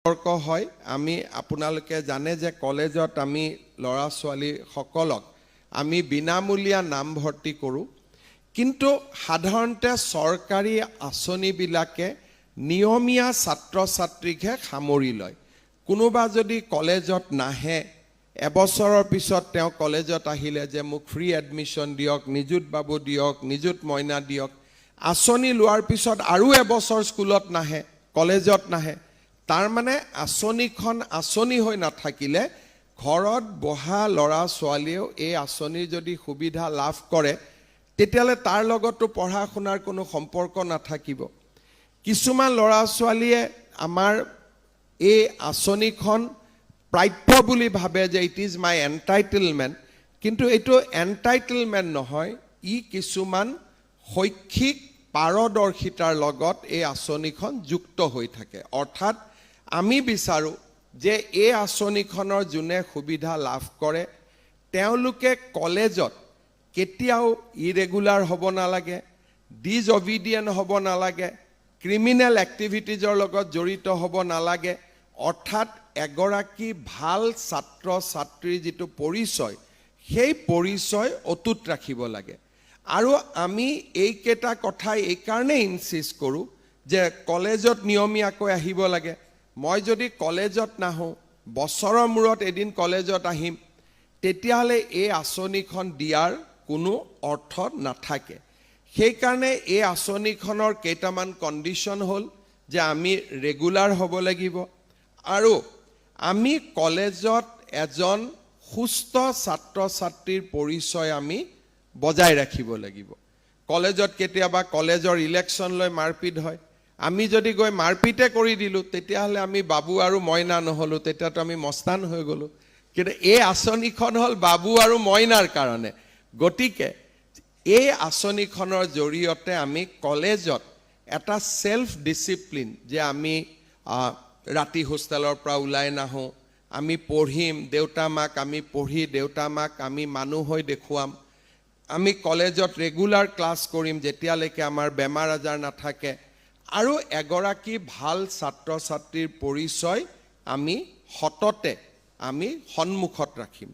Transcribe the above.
সম্পৰ্ক হয়। আমি আপোনালোকে জানে যে কলেজত আমি ল'ৰা ছোৱালীসকলক আমি বিনামূলীয়া নামভৰ্তি কৰোঁ। কিন্তু সাধাৰণতে চৰকাৰী আঁচনিবিলাকে নিয়মীয়া ছাত্ৰ ছাত্ৰীকহে সামৰি লয়। কোনোবা যদি কলেজত নাহে, এবছৰৰ পিছত তেওঁ কলেজত আহিলে যে মোক ফ্ৰী এডমিশ্যন দিয়ক, নিযুত বাবু দিয়ক, নিযুত মইনা দিয়ক, আঁচনি লোৱাৰ পিছত আৰু এবছৰ স্কুলত নাহে, কলেজত নাহে, তাৰমানে আঁচনিখন আঁচনি হৈ নাথাকিলে। ঘৰত বহা ল'ৰা ছোৱালীয়েও এই আঁচনিৰ যদি সুবিধা লাভ কৰে, তেতিয়াহ'লে তাৰ লগতো পঢ়া শুনাৰ কোনো সম্পৰ্ক নাথাকিব। কিছুমান ল'ৰা ছোৱালীয়ে আমাৰ এই আঁচনিখন প্ৰাপ্য বুলি ভাবে যে it is my entitlement। কিন্তু এইটো এণ্টাইটেলমেণ্ট নহয়, ই কিছুমান শৈক্ষিক পাৰদৰ্শিতাৰ লগত এই আঁচনিখন যুক্ত হৈ থাকে। অৰ্থাৎ আমি বিচাৰোঁ যে এই আঁচনিখনৰ যোনে সুবিধা লাভ কৰে, তেওঁলোকে কলেজত কেতিয়াও ইৰেগুলাৰ হ'ব নালাগে, ডিজঅবিডিয়েণ্ট হ'ব নালাগে, ক্ৰিমিনেল এক্টিভিটিজৰ লগত জড়িত হ'ব নালাগে। অৰ্থাৎ এগৰাকী ভাল ছাত্ৰ ছাত্ৰীৰ যিটো পৰিচয়, সেই পৰিচয় অটুট ৰাখিব লাগে। আৰু আমি এইকেইটা কথা এইকাৰণেই ইনচিষ্ট কৰোঁ যে কলেজত নিয়মীয়াকৈ আহিব লাগে। মই যদি কলেজত নাহোঁ, বছৰৰ মূৰত এদিন কলেজত আহিম, তেতিয়াহ'লে এই আঁচনিখন দিয়াৰ কোনো অৰ্থ নাথাকে। সেইকাৰণে এই আঁচনিখনৰ কেইটামান কণ্ডিশ্যন হ'ল যে আমি ৰেগুলাৰ হ'ব লাগিব আৰু আমি কলেজত এজন সুস্থ ছাত্ৰ ছাত্ৰীৰ পৰিচয় আমি বজাই ৰাখিব লাগিব। কলেজত কেতিয়াবা কলেজৰ ইলেকশ্যন লৈ মাৰপিট হয়। আমি যদি গৈ মাৰপিটে কৰি দিলোঁ, তেতিয়াহ'লে আমি বাবু আৰু মইনা নহ'লোঁ, তেতিয়াতো আমি মস্তান হৈ গ'লোঁ। কিন্তু এই আঁচনিখন হ'ল বাবু আৰু মইনাৰ কাৰণে। গতিকে এই আঁচনিখনৰ জৰিয়তে আমি কলেজত এটা ছেল্ফ ডিচিপ্লিন যে আমি ৰাতি হোষ্টেলৰ পৰা ওলাই নাহোঁ, আমি পঢ়িম, দেউতা মাক আমি পঢ়ি দেউতা মাক আমি মানুহ হৈ দেখুৱাম, আমি কলেজত ৰেগুলাৰ ক্লাছ কৰিম যেতিয়ালৈকে আমাৰ বেমাৰ আজাৰ নাথাকে আৰু এগৰাকী ভাল ছাত্ৰ ছাত্ৰীৰ পৰিচয় আমি সততে আমি সন্মুখত ৰাখিম।